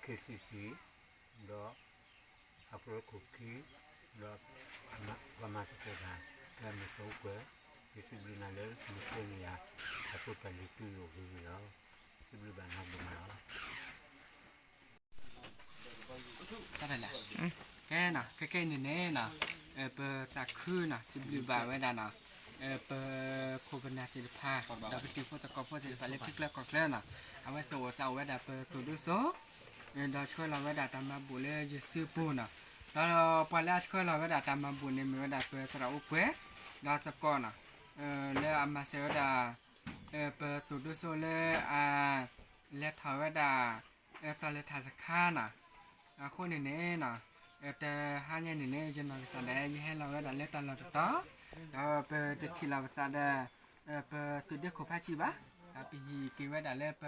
KCC ဒီး အကရၢခိၣ်ခံ ဒီးပှၤမၤသကိးတၢ် လၢအမ့ၢ်သရၣ်အိၣ်ကွဲၢ်, ယစံးဘျုးနၤလၢနဆှၢန့ၢ်ယၤ အဖိတၢ်လုၢ်သုယအိၣ်ဂ့ၤဂ့ၤလီၤ. စံးဘျုးဘၣ်နၤဒိၣ်မးလီၤ. ကဲနီၤ ခဲကဲအံၤန့ၣ်န့ၣ်နီၤ ပသးခုနီၤ စံးဘျုးဘၣ်ဝဲဒၣ်နီၤ ပခိၣ်ပနၢ်သ့ၣ်တဖၣ် ဒီးပတံၤဖိသကိးဖိသ့ၣ်တဖၣ်လၢထံကျါကီၢ်ကျါနီၤ အဝဲသ့ၣ်အိၣ်သးအိၣ်ဝဲဒၣ်ပသိၣ်ဒိၣ်စိ ဒီးဆှၢလီၤဝဲဒၣ်တၢ်မၤဘူၣ်လၢယစုပူၤနီၤ ဒီးပှၤလၢအဆှၢလီၤဝဲဒၣ်တၢ်မၤဘူၣ်န့ၣ် မ့ၢ်ဝဲဒၣ်ပသရၣ်အိၣ်ကွဲၢ် ဒီးသကိးနီၤ လၢအမၤစၢၤဝဲဒၣ် ပသိၣ်ဒိၣ်စိလၢအ လဲၤထီၣ်ဝဲဒၣ် သီၣ်လဲၤထၣ်စခါနီၤ အဃိန့ၣ်န့ၣ်နီၤ တဟါညါန့ၣ်န့ၣ် ယနီၢ်ကစၢ်ဒၣ် ယဟဲလီၤဝဲဒၣ်လၢတၢ်လီၢ်တတီၤ ဒီးပတထံၣ်လီၤပသးဒီး ပသုးဒ့ခိၣ်ဖးဆံးဘၣ် ဒီးပဟ့ၣ်က့ၤဝဲဒၣ်လၢပ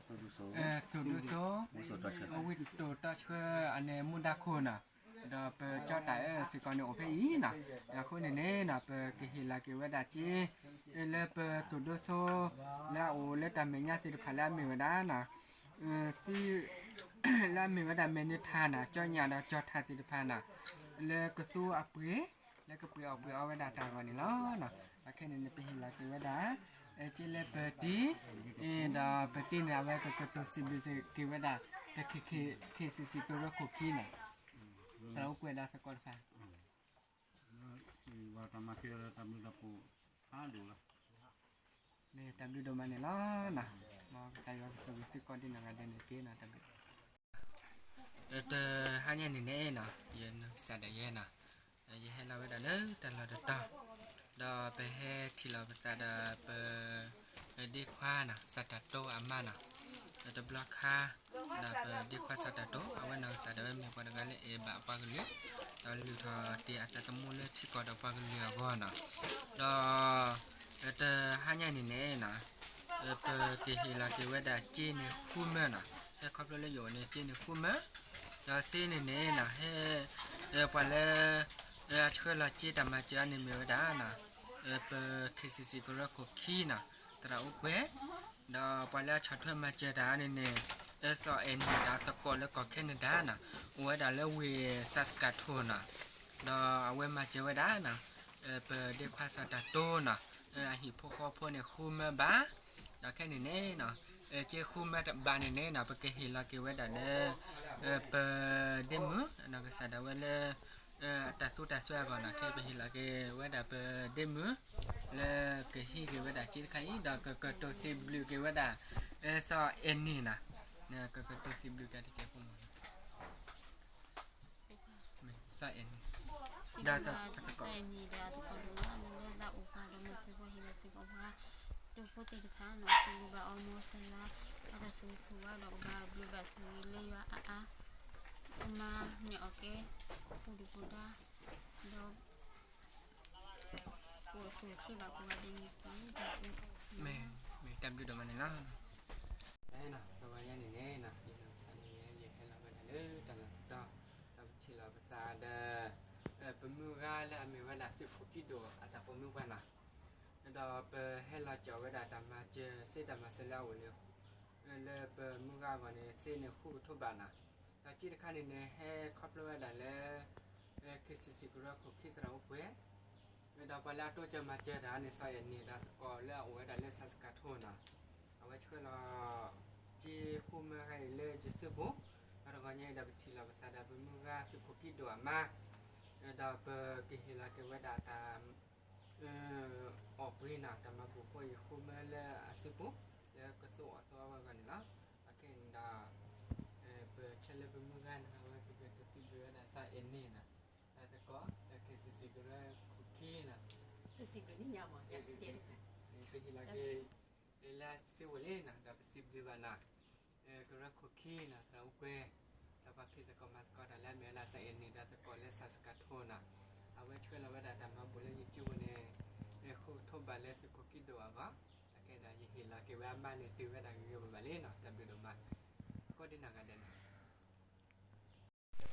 သုးဒိၣ်စိ ဝံၢ်တိၣ်တီဆှၢအန့ၣ်မူဒါခိၣ်နီၤ ဒီးပကၠီတၢ်အၢစ့ၢ်ကီးန့ၣ်အိၣ်ဖဲအံၤနီၤ အဃိန့ၣ်န့ၣ်နီၤ ပကဟ့ၣ်လီၤက့ၤဝဲဒၣ်စ့ လၢပသိၣ်ဒိၣ်စိ လၢအအိၣ်လၢတၢ်မဲာ်ညါသ့ၣ်တဖၣ်လၢအမ့ၢ်ဝဲဒၣ်နီၤ သံ လၢအမ့ၢ်ဝဲဒၣ်မဲာ်နုာ်ထၣ်နီၤ ကၠီညၣ်ဒီးကၠီထၣ်သ့ၣ်တဖၣ်နီၤ လၢကသူအပှ့ၤ လၢကပှ့ၤအီၣ်ပှ့ၤအီဝဲဒၣ်တၢ်အဂီၢ်န့ၣ်လီၤ. အခဲန့ၣ်န့ၣ် ပဟ့ၣ်လီၤက့ၤဝဲဒၣ် စ့လၢပတံၤ ဒီးပတံၤန့ၣ် အဝဲကကတိၤစံးဘျုးက့ၤဝဲဒၣ် ပ KCC ကရၢခိၣ်ခံန့ၣ် သရၣ်အိၣ်ကွဲၢ်ဒီးသကိးတဖၣ် တၢ်မၤစၢၤတၢ်မုၢ်တၢ်ဖှိၣ်ဖးဒိၣ်လီၤ. မ့ၢ်တၢ်ဘျုးဒိၣ်မးန့ၣ်လီၤ. မ်ကစၢ်ယွၤကဆိၣ်ဂ့ၤသုကိးဒ်နီၢ်ဂၤဒဲးန့ၣ်တက့ၢ်. တၢ်ဘျုး တဟါညါန့ၣ်န့ၣ်နီၤ ယနီၢ်ကစၢ်ဒၣ်ယဲနီၤ ယဟဲလီၤဝဲဒၣ်လၢတၢ်လီၢ်တတီၤ ဒီးပဟဲထံၣ်လီၤပသးဒီးပ ဒ့ခွါနီၤ စီၤတၢ်တိအမါနီၤ တဘျီခါ ဒီးပဒ့ခွါစီၤတၢ်တိ အဝဲနီၢ်ကစၢ်ဒၣ်ဝဲမ့ၢ်ပှၤတဂၤလၢအဲၣ်ဘၣ်ပှၤကလုာ် ဒီးလုၢ်ထီၣ်တ့ၢ်အသးသမူလၢထံကီၢ်ဒီးပှၤကလုာ်အဂီၢ်နီၤ ဒီး တဟါညါန့ၣ်န့ၣ်နီၤ ပကဟ့ၣ်လီၤက့ၤဝဲဒၣ်စ့န့ၣ်ဃုမၢနီၤ ဟဲခီဖျိလၢယအိၣ်န့ၣ်စ့န့ၣ်ဃုမၢ ဒီးစ့န့ၣ်န့ၣ်နီၤ ဟဲ ပှၤလၢ အဆှၢလီၤစ့တၢ်မၤစၢၤအန့ၣ်မ့ၢ်ဝဲဒၣ်နီၤ ပ KCC ကရၢခိၣ်ခံနီၤ သရၣ်အိၣ်ကွဲၢ် ဒီးပှၤလၢအဆီၣ်ထွဲမၤစၢၤတၢ်န့ၣ်န့ၣ် စီၤအဲၣ်နံၣ်ဒီးသကိးလၢကီၢ်ခဲနဒၤနီၤ အိၣ်ဝဲဒၣ်လၢဝ့ၢ် Saskatoon နီၤ ဒီးအဝဲမၤစၢၤဝဲဒၣ်နီၤ ပဒ့ခွါစီၤတၢ်တိနီၤ အဟံၣ်ဖိဃီဖိန့ၣ်ဃုမၢဘၣ် ဒီးခဲန့ၣ်န့ၣ်နီၤ စ့ဃုမၢဘၣ်န့ၣ်န့ၣ်နီၤ ပကဟ့ၣ်လီၤက့ၤဝဲဒၣ်လၢ ပဒ့မုၣ် နီၢ်ကစၢ်ဒၣ်ဝဲလၢ တၢ်သူတၢ်စွဲအဂီၢ်နီၤ ခဲပဟ့ၣ်လီၤက့ၤဝဲဒၣ်ပဒ့မုၣ် လၢကဟံးက့ၤဝဲဒၣ်စ့တခါအံၤ ဒီးကကတိၤစံးဘျုးက့ၤဝဲဒၣ် စီၤအဲၣ်နံၣ်နီၤ ကကတိၤစံးဘျုးက့ၤတကဲးဖိမး စီၤအဲၣ်နံၣ် ဒီး တၢ်သကိး လၢသးအိၣ်ဃာ်ဒီးမၤစၢၤပှၤဟ့ၣ်လီၤစ့ၢ်ကီးပှၤ တိၢ်ဖိသ့ၣ်တဖၣ်နီၤ စံးဘျုးဘၣ်အီၤ မ်ကစၢ်ယွၤ အတၢ်ဆိၣ်ဂ့ၤဆိၣ်ဝါဒီးကဘၣ်ဘျုးဘၣ်ဆိၣ်ဂ့ၤလၢယွၤအါအါ အမၤန့ၢ်အီၣ်ကဲ ပူၤဒုၣ်ပူၤဒါ ဒီး ပအိၣ်ဆူၣ်အိၣ်ချ့ဘၣ်ကိးဂၤဒဲးန့ၣ်တက့ၢ်. မ့ၢ်တၢ်ဘျုးဒိၣ်မးန့ၣ်လီၤ. တဂီၤညါန့ၣ်န့ၣ် ယနီၢ်ကစၢ်ဒၣ်ယဲ ယဟဲလီၤဝဲဒၣ်လၢတၢ်လီၢ်တတီၤ ဒီးပထံၣ်လီၤပသးဒီး ပမုၢ်ဂၤလၢအမ့ၢ်ဝဲဒၣ်သုးခိၣ်ကံဒိၣ်အတၢ်ပိာ်မုၣ်ပှၢ်နီၤ ဒီးပဟဲလီၤကၠီၣ်ဝဲဒၣ်တၢ်မၤစၢၤ စ့တၢ်မၤစၢၤလၢအအိၣ်န့ၣ် လၢပမုၢ်ဂၤအဂီၢ်န့ၣ် စ့န့ၣ်ဃုကထိဘးနီၤ ဒီးစ့တခါန့ၣ်န့ၣ် ဟဲခီဖျိဝဲဒၣ်လၢ KCC ကရၢခိၣ်ခံသရၣ်အိၣ်ကွဲၢ် ဒီးပှၤလၢအတိစၢၤမၤစၢၤတၢ်န့ၣ် စီၤအဲၣ်နံၣ်ဒီးသကိးလၢအအိၣ်ဝဲဒၣ်လၢ Saskatoon နီၤ အဝဲဆှၢလီၤ စ့ဃုမၢခါအံၤလၢယစုပူၤ ဒီးတဂီၤညါအံၤဒီးပထံၣ်လီၤပသးဒီးပမုၢ်ဂၤသုးခိၣ်ကံဒိၣ်အမါ ဒီးပကဟ့ၣ်လီၤက့ၤဝဲဒၣ်တၢ် အီၣ်ပှ့ၤနီၤ တၢ်မၤဘူၣ်ဖိအံၤဃုမၢလၢအစုပူၤ လၢကသူအီၣ်သူအီဝဲအဂီၢ်န့ၣ်လီၤ. အခဲအံၤန့ၣ်ဒီး ပဆၢလၢပမုၢ်ဂၤန့ၣ် အဝဲကကတိၤစံးဘျုးဝဲဒၣ်စီၤအဲၣ်နံၣ်နီၤ ဒီးသကိး လၢ KCC ကရၢခိၣ်ခံနီၤ ပဟ့ၣ်လီၤက့ၤ လၢစ့ဝဲလံနီၤ ဒီးပစံးဘျုးဘၣ်နီၤ ကရၢခိၣ်ခံနီၤ သရၣ်အိၣ်ကွဲၢ် ဒီးပှၤဖံးသကိးမၤသကိးတၢ်လၢအမ့ၢ်ဝဲဒၣ်စီၤအဲၣ်နံၣ်ဒီးသကိးလၢ Saskatoon နီၤ အဝဲဆှၢလီၤဝဲဒၣ်တၢ်မၤဘူၣ်လၢယစုပူၤန့ၣ် ဃုကထိဘးလၢသုးခိၣ်ကံဒိၣ်အဂီၢ် အခဲဒီးယဟ့ၣ်လီၤက့ၤဝဲအမါန့ၣ်တုၤဝဲဒၣ်ဂ့ၤဂ့ၤဘၣ်ဘၣ်လံနီၤ တၢ်ဘျုးဒိၣ်မး ကိးဒ်နီၢ်ဂၤဒဲးနီၤ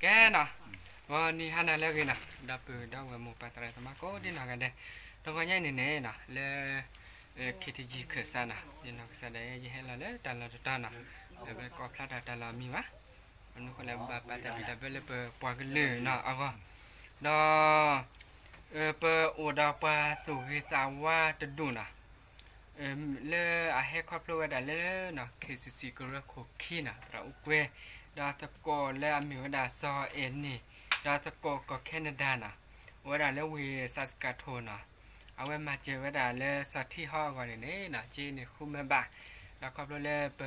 ကဲနီၤ ဂီၤနံၤဟါနၤလၢအဂ့ၤနီၤ ဒီပုၢ်ဒီဝဲၢ်မိၢ်ပၢ်သရၣ်သမါကိးဒ်နီၢ်ဂၤဒဲး တဂီၤညါအံၤန့ၣ်န့ၣ်နီၤ လၢ ခ့တယံၤခၢၣ်စးနီၤ, ယနီၢ်ကစၢ်ဒၣ်ယဲ ယဟဲလီၤလၢတၢ်လီၢ်တတီၤနီၤ, ဒီးပကိးဖျါတၢ်တၢ်လီၢ်မံၤဘၣ်, အနီၢ်ဃိလၢဘၣ်ပာ်တၢ်ဘံၣ်တၢ်ဘၢလၢပပှၤကလုာ်နီၤအဂီၢ်, ဒီး ပအိၣ်ဒီးပှၤသူၣ်ဂ့ၤသးဝါတဒူၣ်နီၤ, လၢအဟဲခီဖျိဝဲဒၣ်လၢ KCC ကရၢခိၣ်ခံနီၤ သရၣ်အူကွဲ, ဒီးသကိးလၢအမ့ၢ်ဝဲဒၣ်စီၤအဲၣ်နံၣ်, ဒီးသကိးကီၢ် Canada နီၤ, အိၣ်ဝဲဒၣ်လၢဝ့ၢ် Saskatoon နီၤ, အဝဲမၤစၢၤဝဲဒၣ်လၢစီၤထံဟီအဂီၢ်န့ၣ်န့ၣ်နီၤ က့န့ၣ်ဃုမၢဘၣ်, ဒီးခီဖျိလၢပ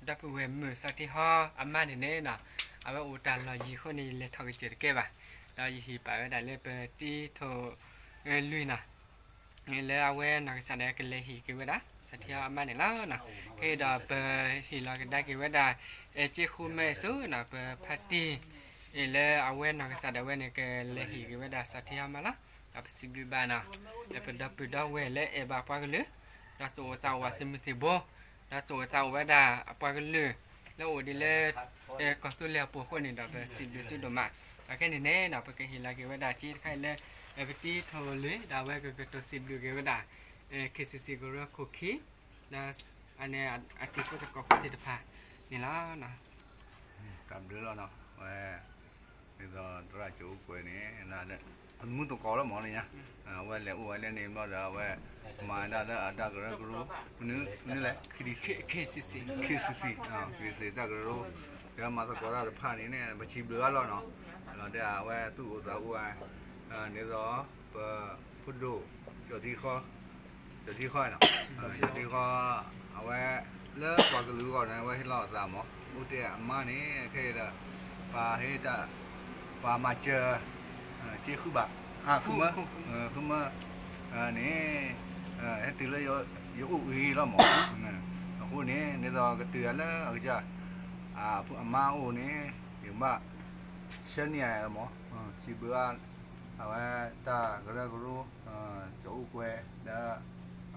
ဒီပုၢ်ဝဲၢ်မုၣ်စီၤထံဟီအမါန့ၣ်န့ၣ်နီၤ, အဝဲအိၣ်တၢ်လီၢ်ယံၤအဃိန့ၣ် ယလဲၤထီၣ်ကစၢၢ်တကဲဘၣ်, ဒီးယဟ့ၣ်ပာ်ဝဲဒၣ်လၢပတံၤထိၣ်လွံၢ်နီၤ, လၢအဝဲနီၢ်ကစၢ်ဒၣ်ကလဲၤဟ့ၣ်က့ၤဝဲဒၣ် စီၤထံဟီအမါန့ၣ်လီၤနီၤ, ခဲအံၤဒီးပဟ့ၣ်လီၤကဒါက့ၤဝဲဒၣ် က့ဃုမၢအစိနီၤ ပဖါတံၢ် လၢအဝဲနီၢ်ကစၢ်ဒၣ်ဝဲန့ၣ် ကလဲၤဟ့ၣ်က့ၤဝဲဒၣ်စီၤထံဟီအမါလီၤ, ဒီးပစံးဘျုးဘၣ်နီၤ, လၢပဒီပုၢ်ဒီဝဲၢ်လၢအဲၣ်ဘၣ်ပှၤကလုာ်, ဒီးသူၣ်အိၣ်သးအိၣ်ဝဲသမုသ့ၣ်ဘိ, ဒီးသူၣ်အိၣ်သးအိၣ်ဝဲဒၣ်အပှၤကလုာ် လၢအိၣ်ဒံးလၢ ကီၢ်သူလ့ၤအပူၤအဃိန့ၣ်ဒီး ပစံးဘျုးသုဒိၣ်မး, ဒီးခဲန့ၣ်န့ၣ်ဒီး ပကဟ့ၣ်လီၤက့ၤဝဲဒၣ်က့တခါအံၤလၢ ပတံၤထိၣ်လွံၢ် ဒီးအဝဲကကတိၤစံးဘျုးက့ၤဝဲဒၣ် KCC ကရၢခိၣ်ခံ ဒီးအတံၤဖိသကိးဖိသ့ၣ်တဖၣ်န့ၣ်လီၤ. တၢ်ဘျုးလီၤနီၤ, ဝဲ ဒ်သိးသရၣ်ကၠိအိၣ်ကွဲန့ၣ် သမုသကိးလီၤမးလၢညါ, အဝဲလဲၤအိၣ်ဝဲလၢန့ၣ်ဘျီဒီး အဝဲမၤဒၣ်လၢအတၢ်ကရၢကရိ မနုၤလဲၣ် KCC, KCC တၢ်ကရၢကရိ ဒီးမၤသကိးတၢ်တဖၣ်န့ၣ်န့ၣ် ပစံးဘျုးအါလီၤနီၤ, ဒီးအဝဲသူၣ်အိၣ်သးအိၣ်ဝဲ ဒ်သိး ပဖိဒိၣ် ကၠီၤထံဃီ ကၠီၤထံဃီနီၤ, ကၠီၤထံဃီ အဝဲ လၢပှၤကလုာ်အဂီၢ်န့ၣ် အဝဲဟ့ၣ်လီၤအသးမး, အိၣ်တဲအမါန့ၣ် ခဲအံၤဒီး ပှၤဟ့ၣ်တၢ် ပှၤမၤစၢၤ က့ဃုဘၣ် ဃုမၢ ဃုမၢန့ၣ် ဟဲတုၤလၢယအိၣ်အံၤလီၤမး, အဃိန့ၣ် ဒ်သိးကတုၤလၢအကစၢ် အမါအိၣ်န့ၣ် ယကဘၣ် ဆှၢန့ၢ်အမး, စံးဘျုးအါ အဝဲတၢ်ကရၢကရိ ကၠီၤအိၣ်ကွဲ ဒီး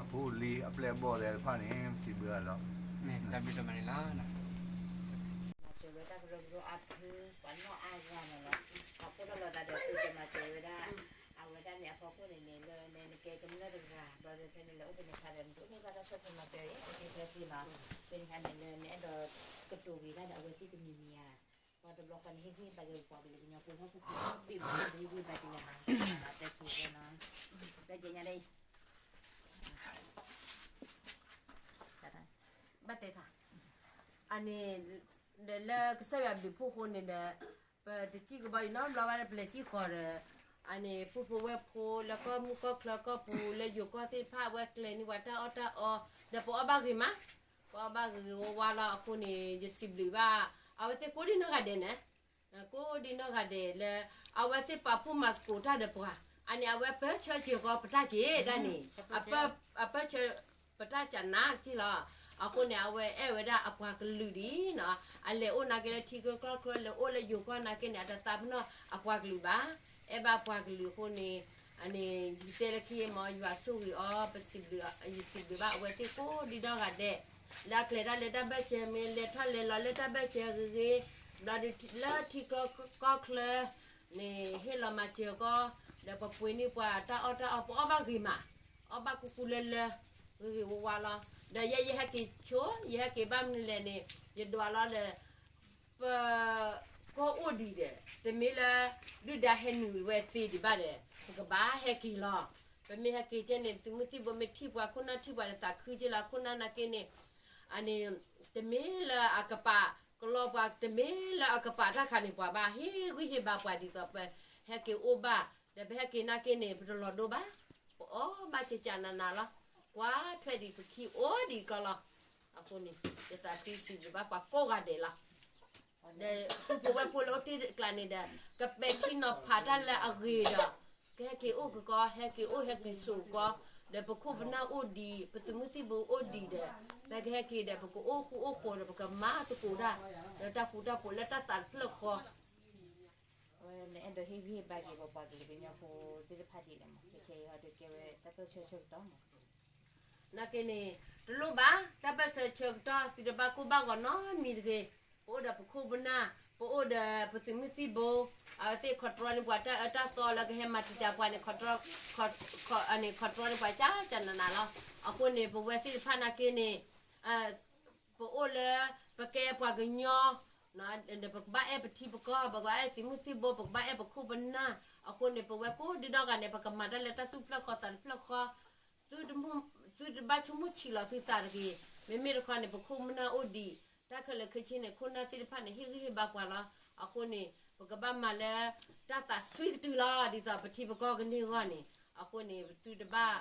အဖိအလံၤအပျဲၢ်အဘီၣ်သ့ၣ်တဖၣ်န့ၣ် စံးဘျုးအါလီၤ. မၤစၢၤဝဲတၢ်ကရၢကရိအါဖု ပှၤနီၢ်အါဂၤန့ၣ်လီၤ. ပှၤဖှိၣ်ထီၣ်လီၤသးဒီးသုကမၤစၢၤဝဲဒၣ် အဝဲဒၣ်န့ၣ်အဖီခိၣ်န့ၣ်န့ၣ် လၢနကဲကမျၢၢ်တဂၤ ဘျီဒီးဖဲန့ၣ်လၢအိၣ်ဖဲန့ၣ်အခါဒီး နကအိၣ်ဖဲဘၣ်တၢ်ဆိကမိၣ်မၤစၢၤအံၤ အကဲဖဲသ့လီၤ. ဖဲန့ၣ်အခါန့ၣ်လၢနအဲၣ်ဒိးကတိၤက့ၤတၢ်ဒီးအဝဲသ့ၣ်တမံၤမံၤဧါ ပှၤတဘျီဃီန့ၣ်ဟ့ၣ်ဂံၢ်ဘါက့ၤပှၤကလုာ်ကညီဖိဟီၣ်ခိၣ်ဖိဘ့ၣ်ဘ့ၣ်ဘ့ၣ်ဘၣ်တံၢ်လၢဟါ တၢ်စံးဝဲနီၤ တၢ်ကဲညါဒ်အံၤ ဘၣ်တဲထီၣ် အန့ၣ် ဒီးလၢကစၢ်ယွၤဘျုးဖှိၣ်အဃိန့ၣ်ဒီး ပတစံၣ်ကဘီယူၤနီတဘျီဘၣ်ဒီး ပလဲၤစံၣ်ဃီၤဒီး အန့ၣ် ပုၢ်ဖိဝဲၢ်ဖိလၢကီၢ်မုၢ်ကီၢ်ချၢကီၢ်ပူၤလၢယိၤကီၢ်သ့ၣ်တဖၣ် အဝဲကျဲၤန့ၢ်ပှၤတၢ်အီၣ်တၢ်အီ ဒီးပအီၣ်ဘၣ်ဂ့ၤမး ပအီၣ်ဘၣ်ဂ့ၤဂ့ၤဝါဝါလီၤ. အဃိန့ၣ် ယစံးဘျုးဘၣ် အဝဲသ့ၣ်ကိးဒံနီၢ်ဂၤဒဲးန့ၣ် ကိးဒံနီၢ်ဂၤဒဲးလၢ အဝဲသ့ၣ်ပာ်ဖှိၣ်မၤသကိးတၢ်ဒီးပှၤ အန့ၣ် အဝဲပၢၢ်ဆၢစၢၤကီးပတၢ်က့ၤဒၣ်န့ၣ် အပၢၢ်ဆၢပတၢ်ကနၣ်က့ၤလီၤ. အဃိန့ၣ် အဝဲအဲၣ်ဝဲဒၣ်အပှၤကလုာ်ဒ်နီၤ အလဲၤအိၣ်နာ်က့လၢထံချၢကီၢ်ချၢ လဲၤအိၣ်လၢယိၤကီၢ်နာ်က့န့ၣ် အတသးပ့ၤနီၣ်အပှၤကလုာ်ဘၣ်. အဲၣ်ဘၣ်ပှၤကလုာ်အဃိန့ၣ် အန့ၣ် ယတဲလၢခံမး ယွၤဆိၣ်ဂ့ၤအီၤ ပစံးဘျုး ယစံးဘျုးဘၣ်အဝဲသ့ၣ်ကိးဒံနီၢ်ဂၤဒဲး လၢအကျဲၤတၢ်လၢတၢ်ဘၢၣ်စၢၤမ့ၢ် လဲၤထီၣ်လဲၤလီၤလၢတၢ်ဘၢၣ်စၢၤဂ့ၤဂ့ၤ ဘျီဒီးလၢထံချၢကီၢ်ချၢန့ၣ် ဟ့ၣ်လီၤမၤစၢၤကီး ဒီးပပှ့ၤန့ၢ်ပှၤတၢ်အီၣ်တၢ်အီ ပအီၣ်ဘၣ်ဂ့ၤမး အီၣ်ဘၣ်ကူကူလၢလၢ ဂ့ၤဂ့ၤဝါဝါလီၤ. ဒီးယဲယဟဲက့ၤဆိ ယဟဲက့ၤဘၣ်မနုၤလဲၣ်န့ၣ် ယဒွးလီၤဒီး ပ ကီၢ်အိၣ်ဒံးဒီး တမ့ၢ်လၢ ဒုၣ်ဒါဟဲနုာ်ဝဲသ့ဒံးဘၣ်ဒီး ပကဘၣ်ဟဲက့ၤလီၤ. ပမ့ၢ်ဟဲက့ၤကဲန့ၣ် သုးမုၢ်သံၣ်ဘိမ့ၢ်ထံၣ်ပှၤခိၣ်နၢ်ထံၣ်ပှၤဒီးသးခုက့လီၤ. ခိၣ်နၢ်နာ်က့န့ၣ် အန့ၣ် တမ့ၢ်လၢအကပာ်ကလီပှၤ တမ့ၢ်လၢအကပာ်တၢ်ခးန့ၢ်ပှၤဘၣ် ဟ့ၣ်ဂံၢ်ဟ့ၣ်ဘါပှၤဒ်သိးပဟဲက့ၤအိၣ်ဘၣ် ဒီးပဟဲက့ၤနာ်က့န့ၣ် ပတလီၤဒိဘၣ် ပအီၣ်ဘၣ်ကကနးနးလီၤ. ကွၢ်ထွဲဒံးပခံအိၣ်ဒံးကီလီၤ. အဃိန့ၣ် ယသးခုစံးဘျုးဘၣ်ပှၤကိးဂၤဒဲးလီၤ. ဒီးပုၢ်ဖိဝဲၢ်ဖိလၢအိၣ်တ့ၢ်အကျါန့ၣ်ဒီး ကပဲာ်ထံနီၤဖးတၢ်လၢအဂ့ၤဒီး ကဟဲက့ၤအိၣ်ကကီ ဟဲက့ၤအိၣ်ဟဲက့ၤဆိးကီ ဒီးပခိၣ်ပနၢ်အိၣ်ဒံး ပသုးမုၢ်သံၣ်ဘိအိၣ်ဒံးဒီး ပကဟဲက့ၤဒီး ပကအိၣ်ဃူအိၣ်ဃိးဒီး ပကမၤသကိးတၢ် ဒီးတၢ်ဃူတၢ်ဖိးလၢတၢ်သးတဖျၢၣ်ဃီ နအဲၣ်ဒိးဟ့ၣ်ဂံၢ်ဟ့ၣ်ဘါက့ၤပပှၤကလုာ်ကညီဖိသ့ၣ်တဖၣ်ဒ်လဲၣ်မး ခဲခဲအံၤဟီဒီးကဲဝဲတၢ်ပၢၢ်ဆၢဆၢကတီၢ်မး နာ်က့န့ၣ် တလိၣ်ဘၣ် တၢ်ပၢၢ်ဆၢဆၢကတီၢ် သုတဘၣ်ကိၢ်ဘၣ်ဂီၤနီတမံၤတဂ့ၤ. ပအိၣ်ဒီးပခိၣ်ပနၢ်, ပ ပအိၣ်ဒီးပသုးမုၢ်သံၣ်ဘိ, အဝဲသ့ၣ် control န့ၢ်ပှၤတၢ်အၢတၢ်သီလၢကဟဲမၤတံာ်တာ်ပှၤန့ၣ် control န့ၣ် control န့ၢ်ပှၤကကနနၤလီၤ. အဃိန့ၣ် ပဝဲသ့ၣ်တဖၣ်နာ်က့န့ၣ် ပအိၣ်လၢ ပကဲပှၤကညီ, ပကဘၣ်အဲၣ်ပထံပကီၢ်, ပကဘၣ်အဲၣ်သုးမုၢ်သံၣ်ဘိ, ပကဘၣ်အဲၣ်ပခိၣ်ပနၢ်. အဃိန့ၣ် ပဝဲကိးဒံဒီဂၤန့ၣ် ပကမၤတၢ်လၢတၢ်သူၣ်ဖျၢၣ်ဃီသးတဖျၢၣ်ဃီ, သုတဘၣ်ဆိကမိၣ်ဆံးလီၤသုသးတဂ့ၤ. မ့မ့ၢ်တခီန့ၣ် ပခိၣ်ပနၢ်အိၣ်ဒံး, တၢ်ခဲလၢာ်ခဲဆ့န့ၣ် ခိၣ်နၢ်သ့ၣ်တဖၣ်န့ၣ် ဟ့ၣ်ဂံၢ်ဟ့ၣ်ဘါပှၤလီၤ. အဃိန့ၣ် ပကဘၣ်မၤလၢ တၢ်သးစွံကတုၤလီၤ. ဒ်သိးပထံပကီၢ်ကန့ၢ်အဂီၢ်န့ၣ် အဃိန့ၣ် သုတဘၣ်,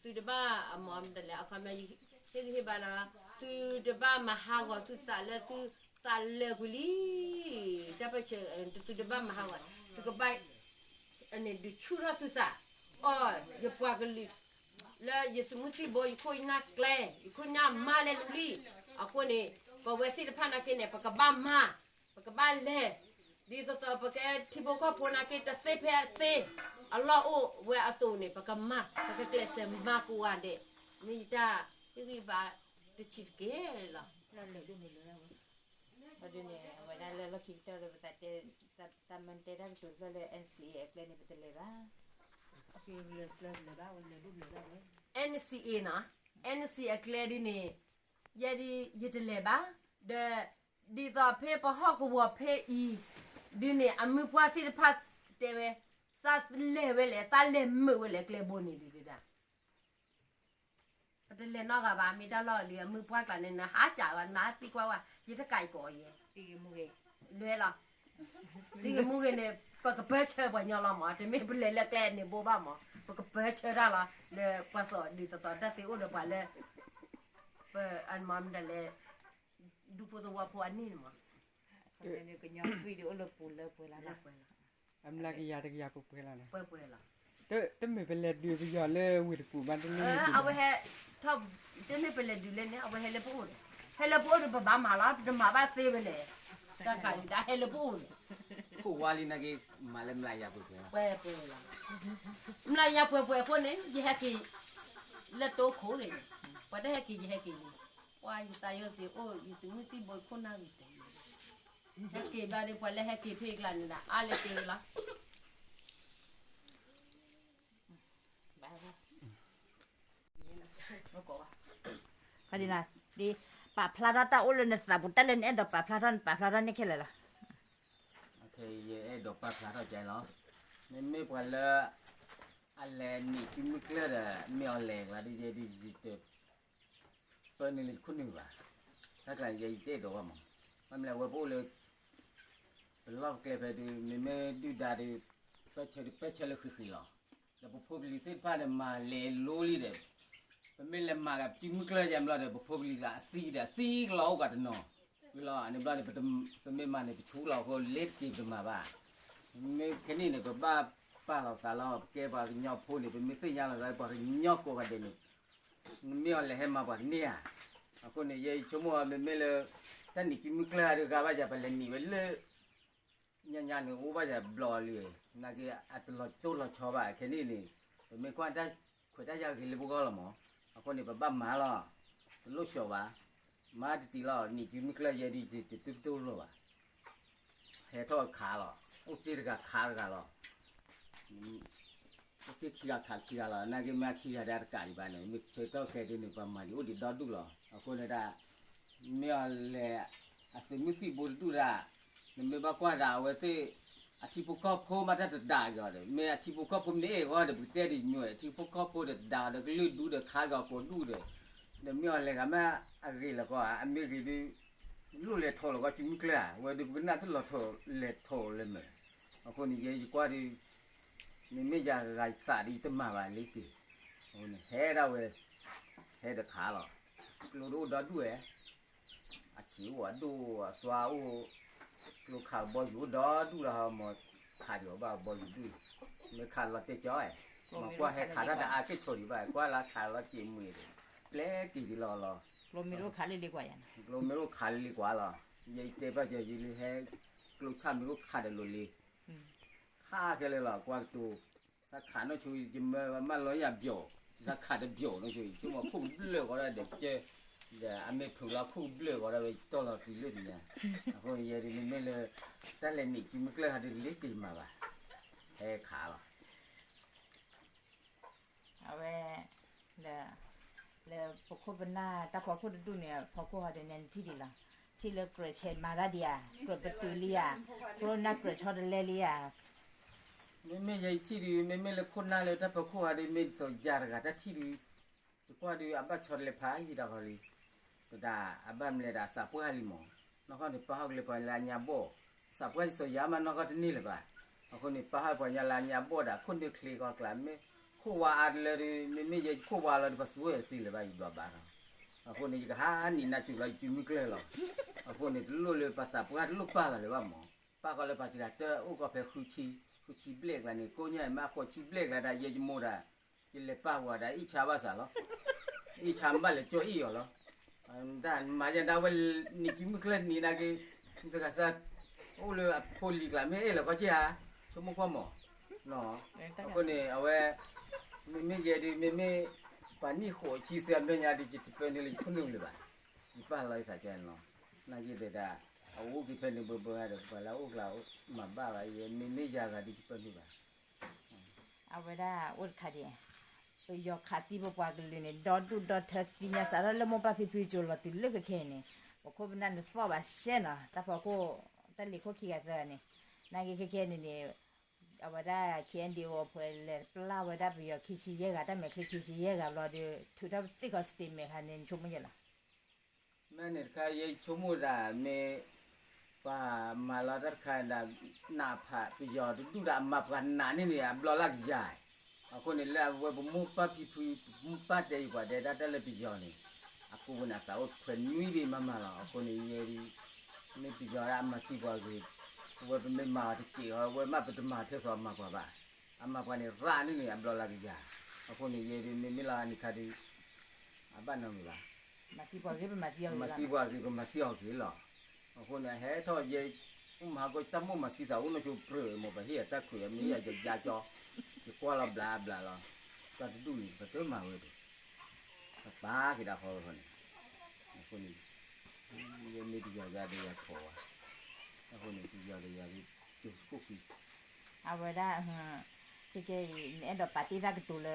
သုတဘၣ်အမၤမတၤလဲၣ်, အခီပညီ ဟ့ၣ်ဂံၢ်ဟ့ၣ်ဘါလီၤ. သုတဘၣ်မၤဟးဂီၤသုသးလၢသုသးလၢာ်ကွံာ်လံ. တၢ်ပၢၢ်ဆၢ, သုတဘၣ်မၤဟးဂီၤ, သုကဘၣ် ဒုးဆူၣ်ထီၣ်သုသး, အိ, ယပှၤကလုာ် လၢယသုးမုၢ်သံၣ်ဘိ, ယခိၣ်ယနၢ်ကျဲ, ယခိၣ်ယနၢ်မါလဲၤလူၤလံ. အဃိန့ၣ် ပဝဲသ့ၣ်တဖၣ်နာ်က့န့ၣ် ပကဘၣ်မၤ, ပကဘၣ်လဲၤ, ဒ်သိးသိးပကဲထံဖိကီၢ်ဖိနာ်က့ တသ့ဖဲအသ့, အလီၢ်အိၣ်ဝဲအသိးန့ၣ် ပကမၤ, ပကကျဲးစၢးမၤကိးဂၤဒဲး. မ့ၢ်ယတၢ်ဟ့ၣ်ဂံၢ်ဘါတဆံးတက့ၢ်လီၤ. ဒ်န့ၣ် အဝဲဒၣ်လၢလီၢ်ခံကတၢၢ်ဒီး ပသးတဲ, သးမ့ၢ်တဲတၢ်ကတိၤတဖျၢၣ်လၢ NCA အကျဲန့ၣ် ပတလဲၤဘၣ်. NCA နီၤ, NCA အကျဲဒ်န့ၣ် ယဲဒ်ယတလဲၤဘၣ်, ဒီး ဒ်သိးဖဲပဟီၣ်ကဝီၤဖဲအံၤ ဒ်န့ၣ် အမုၢ်ပှၢ်သ့ၣ်တဖၣ်တဲဝဲ, သးလဲၤဝဲလဲၣ်, သးလဲၤမုာ်ဝဲလဲၣ် ကျဲဘိန့ၣ်ဒ်ဒၣ် ပတလဲၤနီတဂၤဘၣ်. မ့ၢ်တၢ်လီၢ်ဒ်အမုၢ်ပှၢ်ကျါန့ၣ် နဟးကးဝဲ နသံကွၢ်ဝဲ ယတကးအံၤကိးယဲ, လွဲလီၤ. သံဂ့ၤမူဂ့ၤန့ၣ် ပကပၢဆၢပှၤညီလီၤမး, တမ့ၢ်ပလဲၤလၢကျဲန့ၣ်ဘိဘၣ်မး, ပကပၢဆၢတၢ်လီၤ. လၢပှၤစီၤဒ်သိးသိးတၢ်သ့အိၣ်ဒီးပှၤလၢ ပမၤမတၤလဲၣ်, ဒူဖိသဝီဖိအန့ၣ်မး, ကညီအိၣ်လၢပူၤလၢပှဲၤလီၤ, အမျးကယၤတကယၤပှဲၤပှဲၤလီၤန့ၣ်, ပှဲၤပှဲၤလီၤ. တမ့ၢ်ပလဲၤဒုးပယီၤလၢဝ့ၢ်တကူၣ်ဘၣ်တန့ၢ်, အဝဲဟဲ, တမ့ၢ်ပလဲၤဒုးလဲၣ်န့ၣ် အဝဲဟဲလၢပအိၣ်ဒီး, ဟဲလၢပအိၣ်ဒီး ပဘၣ်မၤလီၤ, ပတမၤဘၣ်သ့ဝဲလဲၣ်. တၢ်ခးဒ်တၢ်ဟဲလၢပအိၣ်န့ၣ်, ခိၣ်ဝါလံနာ်က့ မၤလၢမျးယၤပှဲၤပှဲၤလီၤ, ပှဲၤပှဲၤလီၤ. မျးယၤပှဲၤပှဲၤအဃိန့ၣ် ယဟဲက့ၤ လၢတိခိၣ်န့ၣ်, ပှၤတဟဲက့ၤ ယဟဲက့ၤန့ၣ်, ပှၤယသးယိၣ်စ့ၢ်အိၣ် ယသုးမုၢ်သံၣ်ဘိခိၣ်နၢ်ဂ့ၤတဲ ဟဲက့ၤဘျီဒီး ပှၤလၢဟဲက့ၤဖဲအကျါန့ၣ်ဒီး အါလဲၤတဲဝဲလီၤ. ဒ်ပာ်ဖျါထီၣ်တၢ်အိၣ်လၢနသးပူၤ တၢ်လၢနအဲၣ်ဒိးပာ်ဖျါထီၣ် နပာ်ဖျါထီၣ်န့ၣ်ခဲလၢာ်လီၤ. ယအဲၣ်ဒိးပာ်ဖျါထီၣ်ကဲလီၤ. မ့မ့ၢ်ပှၤလၢ အလဲၤနံၣ်စုမုၢ်ကျၢၢ်ဒီး မ့ၢ်အီၤလဲၤကျါဒီး ယဲဒ်ယတ ပၢနုာ်လၢယခိၣ်နုာ်ဘၣ်. တၢ်ကျါန့ၣ် ယဲယတအဲၣ်ဒိးဘၣ်မး. မ့မ့ၢ်လၢဝဲပအိၣ်လၢ ပလီၢ်ပကျဲဖဲဒုး မ့မ့ၢ်ဒုၣ်ဒါဒီး ပၢဆၢဒုးပၢဆၢလၢဃံးဃံးလီၤ. ဒီးပဖိပလံၤသ့ၣ်တဖၣ်န့ၣ် မၤလဲၤလိလံဒီး ပမ့ၢ်လဲၤမၤက့ၤစုမုၢ်ကျၢၢ်ယဲၢ်ဘျီဒီး ပဖိပလံၤသးအသံဒီး အသံကလီၤအိၣ်ကးတနီၤ ဝံၤလီၤ. န့ၣ်ဘျီန့ၣ် ပမ့ၢ်မၤန့ၣ် ပဆူလီၤအဃိ လ့ၤတက့ၤပတမၤဘၣ်. မ့ၢ်ခဲနံၣ်န့ၣ် ပဘၣ်ပာ်လီၤသးလီၤ. ပကဲပှၤကညီဖိန့ၣ် ပမ့ၢ်သ့ၣ်ညါလီၤသး ပှၤကညီကိးဂၤဒဲးန့ၣ် နမ့ၢ်အီၤလဲၤဟဲမၤပှၤကန့ၢ်ဧါ. အဃိန့ၣ် ယဲယဆိကမိၣ်အီၤ မ့မ့ၢ်လၢ တၢ်နံၣ်စုမုၢ်ကျၢၢ်တဂၤဘၣ်ယၤ ပလဲၤနံၣ်ဝဲလၢ ညါညါန့ၣ် အိၣ်ဘၣ်ယၤဘျီလံ. နာ်က့ အတလီၤတိၢ်လီၤဆီဘၣ်. ခဲနံၣ်န့ၣ် ပမ့ၢ်ကွၢ်တၢ်ခွဲးတၢ်ယာ်ဂ့ၤလၢပဂီၢ်လီၤမး. အဃိန့ၣ် ပဘၣ်မၤလီၤ. တလိၣ်ဆိးဘၣ်. မၤတတံၤလီၤ. နံၣ်စုမုၢ်ကျၢၢ်ယဲဒ်ယတတူၢ်တလိၣ်ဘၣ်. ဟဲထီၣ်ခးလီၤ. အိၣ်တ့ၢ်တဂၤခးတဂၤလီၤ. အိၣ်တ့ၢ်ခံဂၤခးခံဂၤလီၤ. နာ်က့မ့ၢ်ခံဂၤဒီးတကးဒံးဘၣ်န့ၣ် မ့ၢ်ဆၢထၢၣ်ခဲဒုးန့ၣ် ပှၤမၤလံအိၣ်ဒံးဒီဒူၣ်လီၤ. အဃိန့ၣ်ဒၣ် မ့ၢ်အီၤလဲၤ အသုးမုၢ်သံၣ်ဘိတဒူၣ်ဒၣ် နမ့ၢ်ဘၣ်ကွၢ်ဒၣ်အဝဲသ့ၣ် အထံဖိကီၢ်ဖိမးတၢ်တဒၣ်က့ၤအီၤဒီး မ့ၢ်အထံဖိကီၢ်ဖိမ့ၢ်တအဲၣ်အဂီၢ်ဒီး ပကတဲဒ်မ့ၢ်ဝဲ အထံဖိကီၢ်ဖိဒီးတဒၣ်အီၤဒီး ကလုာ်ဒူၣ်ဒီးခးက့ၤအီၤကိးဒူၣ်ဒီး ဒီးမ့ၢ်အီၤလဲၤဂၤမ့ၢ်အဂ့ၤလီၤကီး အမ့ၢ်ဂ့ၤဒုး လိၣ်လဲၤထီၣ်လီၤကီးစုမုၢ်ကျၢၢ်ဧါ ဝဲဒုးပကနၣ်တလီၤထီၣ်လဲၤထီၣ်လၢမ့ၢ် အဃိန့ၣ် ယဲယကွၢ်ဒုး မ့မ့ၢ်ယၤဂၤယသးဒုးယတမၤဘၣ်လ့ၤက့ၤ အဃိန့ၣ် ဟဲဒၣ်ဝဲ ဟဲဒီးခးလီၤ ကျိဒိၣ်ဒီဒူၣ်ဝဲ အဆံးအိၣ်အဒိၣ်အသွါအိၣ် ကျိခးကဘီယူၤအိၣ်ဒီဒူၣ်လီၤ မ့ၢ်ခးဒံးအီၤဘၣ်ကဘီယူၤဒူၣ် မ့ၢ်ခးလီၤတဲာ်ကၠီဝဲ မ့ၢ်ကွၢ်ဟဲခးတၢ်တအါက့ၢ်ဆိးဒံးဘၣ် ကွၢ်လၢခးလီၤစ့ၢ်မှံၤဒီး ပျဲတ့ၢ်ဒံးလီၤလီၤ ကျိမ့ၢ်အိၣ်ခးလံလံကွၢ်လီၤ ယတဲဘၣ်ကၠီယလံဟဲ ကျိဆၣ်မ့ၢ်အိၣ်ခးဒီးလိၤလံ ခးခဲလၢာ်လီၤ ကွၢ်ကတိၤ သးခးနီၢ်ဆိ ယမၢမၢလီၤယၤဘျီၣ် သးခးတဘျီၣ်နီၢ်ဆိ ဆိကမိၣ်ခိၣ်ဘျၢၣ်ဃီဒီးကၠၢ ဒီးအမ့ၢ်ဖုးလီၤဖုၣ်ဘျၢၣ်ဝဲဒီးဝဲတီၢ်လီၤတုၤလၢတညါ, အဃိန့ၣ်ယဲဒ်မ့မ့ၢ်လၢ တၢ်လဲၤနံၣ်စုမုၢ်ကျၢၢ်ဟီဒ်လ့တ့ၢ်မၤဘၣ်, ဟဲခးလီၤ. အဝဲ လၢ လၢပခိၣ်ပနၢ်တၢ်ဖီခိၣ်တဒူၣ်န့ၣ် ဖီခိၣ်ဟီဒ်န့ၣ်နထံၣ်ဒံးလီၤ. ထံၣ်လၢကြၢးဆဲးမၤတၢ်ဒံးဧါ, ကြၢးပတုာ်လံဧါ, ခိၣ်နၢ်ကြၢးဆီတလဲလံဧါ. မ့မ့ၢ်ယဲယထံၣ်ဒုး မ့မ့ၢ်လၢခိၣ်နၢ်လၢတၢ်ဖီခိၣ်ဟီဒ် မ့ၢ်ဒ်သိးယၤတဂၤတၢ်ထံၣ်ဒုး ယကွၢ်ဒုးအဘၣ်ဆီတလဲဖးယံာ်ဒီးဃီလံ, တဒၣ်အဘၣ်မလဲၤဒၣ်အသးပှၢ်လံမး, နီၢ်ခီန့ၣ် ပၢ်ဟီၣ်ကလဲၤပှၤလၢအညါဘီၣ်, သးပှၢ်ဒ်သိးယၤမးနီၢ်ခီတန့ၢ်လၢၤဘၣ်, အဃိန့ၣ် ပၢ်ဟီၣ်ပှၤညါလၢအညါဘီၣ်ဒၣ် ခိၣ်နၢ်ချ့ကီကျး မ့ၢ်ခိၣ်ဝါအါတလၢဒုး မ့မ့ၢ်ယဲခိၣ်ဝါလီၤဒုး ပှၤသူဝဲအီၤသ့လၢၤဘၣ် ယဒွးဘၣ်လီၤ. အဃိန့ၣ် ယကဟးနံၣ်နၤစူၤလီၤ ယစုမုၢ်ကျၢၢ်လီၤ. အဃိန့ၣ် တလိၣ်လၢပှၤသးပှၢ်တလိၣ်ပာ်လီၤလၢၤဘၣ်မး, ပၢ်ဃီလၢပှၤစှၤတၢ်အိၣ်ကီၢ်ဖဲဃုဆံ, ဃုဆံဘျဲၣ်ကျါန့ၣ် ကိးညါမ့ၢ်အဃိးဆံဘျဲၣ်ကျါဒၣ် ယဲယမိၢ်ဒၣ် ယလဲၤပာ်ဝဲဒၣ်အ့ၣ်ဆါဘၣ်ဆၣ်လီၤ. အ့ၣ်ဆါမ့ၢ်ဘၣ်လဲၤကၠီအ့ၣ်အီၤလီၤ. တၢ်မၤယဲဒၣ်ဝဲ နံၣ်စုမုၢ်ကျၢၢ်နံၣ်နာ်က့ၤ တဂၤစၢ် အိၣ်လၢအဖိလံၤကျါ မ့ၢ်အဲၣ်လၢၤကီၢ်က့ၢ်ဧါ, ဆိကမိၣ်ကွၢ်မး, အဃိန့ၣ် အဝဲ မ့မ့ၢ်ယဲဒုး မ့မ့ၢ် ပှၤနံၣ်ဃိးဆံသ့အမဲာ်ညါဒုး ယတပၢနုာ်လၢယခိၣ်နူာ်လၢၤဘၣ်, ယပာ်လီၤယသးကဲန့ၣ်လီၤ. နာ်က့ၤသဒၣ် အအိၣ်က့ၤဖဲန့ၣ်ဘၢဘၢဒီး ပှၤလၢအအိၣ်ကျါမၤဘၣ်ဘၣ် ယဲမ့မ့ၢ်ယၤဂၤဒုး ယပၢနုာ်ဘၣ်. အဝဲဒၣ်အိၣ်တခါဒ် ပယီၤခးသံပပှၤကလုာ်န့ၣ် ဒီဒူၣ်ဒီထၢသ့ၣ်ညါစးထီၣ်လၢမိၢ်ပၢ်ဖံဖုကၠိၤလီၤတုၤလၢခဲခဲအံၤန့ၣ် ပခိၣ်ပနၢ်န့ၣ်သီၣ်ဘၣ်ရှဲနီၤ တၢ်ဖီခိၣ် တၢ်လ့ၤခိၣ်ခံဂၤသၢဂၤန့ၣ် နာ်က့ၤခဲခဲအံၤန့ၣ်န့ၣ် အဝဲဒၣ် K N D O အပှဲၤလဲၤပျၢ်ဝဲဒၣ်ပယီၤခံဆံယဲၢ်ဂၤ တၢ်မဲာ်ချံခံဆံယဲၢ်ဂၤဘျီဒီး ထုးထီၣ်ပသ့ၣ်ခီ statement ခါန့ၣ် နဆိကမိၣ်ယဲလီၤ. မ့ၢ်န့ၣ်တခါ ယဲဆိကမိၣ်ဒၣ်မ့ၢ် ပှၤမၤလီၤတၢ်တခါဒၣ် နးဖးပယီၤတဒူၣ်ဒၣ်အမၤပှၤနးန့ၣ်န့ၣ် အဘျီလၢကယၤ, အဃိန့ၣ် လၢအဝဲပမိၢ်ပၢ်ဖံဖု ပၢ်တဲယပှၤတဲဒၣ်တၢ်လၢပယီၤန့ၣ် အပူၤဝဲန့ၣ်အသးအိၣ်ခွဲးနွံဘ့ၣ်မးမးလီၤ. အဃိန့ၣ် ယဲဒၣ် မ့ၢ်ပယီၤဒၣ်အမၤသံပှၤဂ့ၤ, အဝဲပမ့ၢ်မၤအီၤတစဲးအီၤ အဝဲမးပတမၤထဲသိးအမၤပှၤဘၣ်, အမၤပှၤန့ၣ်ရၣ်န့ၣ်န့ၣ် အဘျီလၢကယၤ, အဃိန့ၣ် ယဲဒၣ်မ့မ့ၢ်လၢအန့ၣ်ခါဒုး အဘၣ်နီတမံၤဘၣ်, မၤသံပှၤဂ့ၤပမၤသံအီၤဂ့ၤလီၤ. အဃိန့ၣ် ဟဲထီၣ်ယဲ အိၣ်မၤဟးဂီၤတၢ်မိၢ်မၤသံသးအိၣ်နီၢ်ဆိပြၢၤမ့ၢ်ပှၤဟ့ၣ်အတၢ်ခွဲးအမ့ၢ်ဟ့ၣ်အယၤကၠီ, ယကွၢ်လီၤဘျးဘျးလီၤ, တၢ်တဒူၣ်န့ၣ် ပတမၤဝဲဒီး ပပာ်က့ၤဒၣ်ဃီဝဲဃီန့ၣ်, အဃိန့ၣ် ယဲမ့ၢ်ပယီၤယၤဒီးယၤဖီၣ်ဝဲ, အဃိန့ၣ် ပယီၤဒီးယၤဒ် ကၠိခိၣ်ဃံ, အဝဲဒၣ် ခဲကဲအံၤ နအဲၣ်ဒိးပာ်တ့ၢ်တၢ်ကတိၤလၢ